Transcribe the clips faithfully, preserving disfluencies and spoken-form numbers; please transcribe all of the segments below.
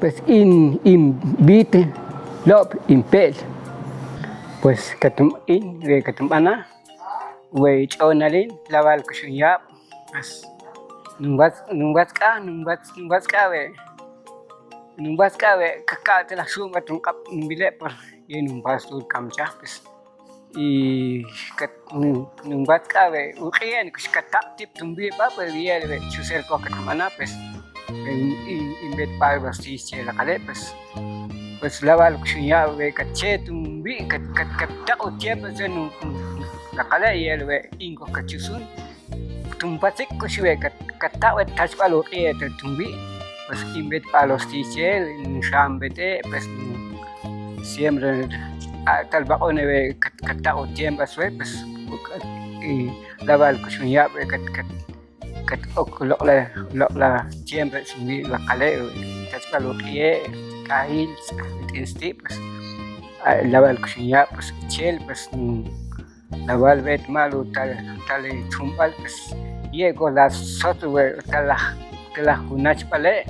Pues in, in bit lob' in pe'l. Pues katum in, we katum b'ana, we ch'onalin, lawal kuxun yab'. Pues nun watz', nun watz' k'a, nun watz', nun watz' k'a we', nun watz' k'a we' kaka' te laj xun b'at jun q'ab' nun b'ile' por ye nun pastul kamchaj, pues. Y kat nun, nun watz' k'a we' uq'i'en kux kataq' tib' tun b'i' b'a, pues yel we' chusel koj katum b'ana, pues in, in b'et b'al b'as tix che laqale', pues. Pues lawal kuxun yab' we' katche tun b'i', kat, kat, kattaq' u tiempo, pues nun, nun laqale' yel we' in koj kachusun. Tun patz'ik kux we' kat, kattaq' we' tachb'al uq'i'e' ta tun b'i', pues in b'et b'al b'as tix che, in xam b'ete', pues siempre a' tal b'aq'une we' kat, kattaq' u tiempo b'as we', pues y lawal kuxun yab' we' kat, kat, kat ok loq'la, loq'la tiempo, pues in b'i' laqale' tachb'al uq'i'e', k'ajil, tz'aj, tx'in sti', pues a' lawal kuxun yab', pues chel, pues lawal b'et ma'lu tal, tal txumb'al, pues ye' koj la sot we' tal laj, tal laj junachb'ale',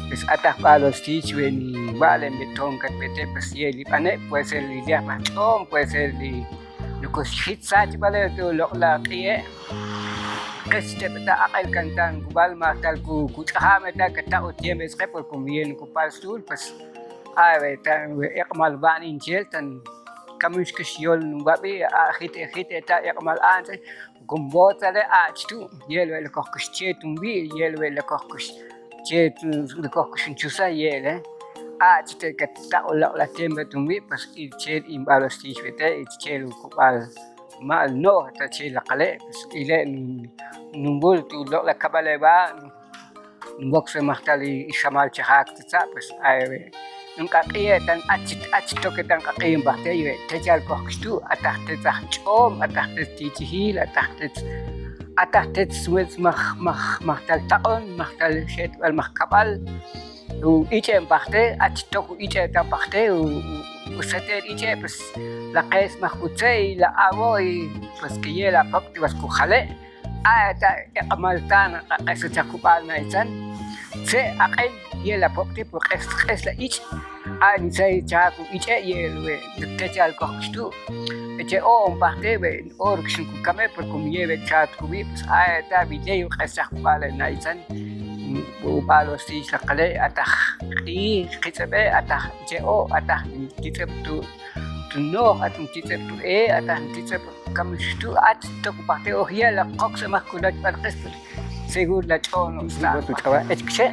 pues ataq b'al b'as tix we' ni wa'len b'et ton katb'ete', pues ye' li b'ane', puede ser li liaj maj ch'om, puede ser li, li kux jich sachb'ale' tu' loq'la q'i'e'. Qex te b'eta' aq'el kan ta' kub'al maj tal ku, kutx'aja' me ta' kataq' u tiempo sqe, porque como ye' nu kupal stul, pues a' we' ta' we' iq'mal b'a'n in chel tan kamix kux yol wab'i, a' jite', jite' ta' iq'mal a'nche, kum botzale' ach tu' yel we' la koj kux che tun b'i', yel we' la koj kux che tun, la koj kux chusaj yele'. Ach te' kattaq' u loq'la tiempo tun b'i', pues i chel in b'al b'as tix b'ete', i chel kub'al ma'l no' ta che laqale', pues ile' nun, nun b'ul tu' loq'la kab'ale' b'a, nb'oksb'ej maj tal i xamal chajak ta tza', pues a' we' in q'aq'i'e' tan ach, ach toke tan q'aq'i'in b'aj te' we' techal koj kux tu', ataq tetz aj ch'om, ataq tetz tich'ijil, ataq tetz, ataq tetz swetz maj, maj, maj tal taq'on, maj tal xetb'al, maj kab'al. U ich'e' b'aj te', ach tok u ich'e' ta b'aj te', u, u, u setel ich'e', pues la qes maj kutze' i la awo' i pues ke ye' la pok' ti' was kujale'. A' ta' iq'mal ta' na q'aq'es chaj kub'al na itzan. Tze' aq'en ye' la pok' ti' por q'es, q'es la ich'. A' nitze' chaj ku ich'e' ye' we' techal koj kux tu'. Eche' o' b'aj te' we' ora kux kukame' por como ye' we' chat kub'i', pues a' ta' b'ile' u q'es chaj kub'al na itzan. U b'al b'as tix laqale', ataq q'i, qitz'eb'e', ataq che' o', ataq titz'eb' tu', tu' noj, ataq titz'eb' tu' e', ataq titz'eb' kamix tu', ach tok b'aj te' oj ye' la qokse maj kuloch b'al q'es, pues seguro la ch'o'on no' sta' tu' ch'aba' ech kxe'.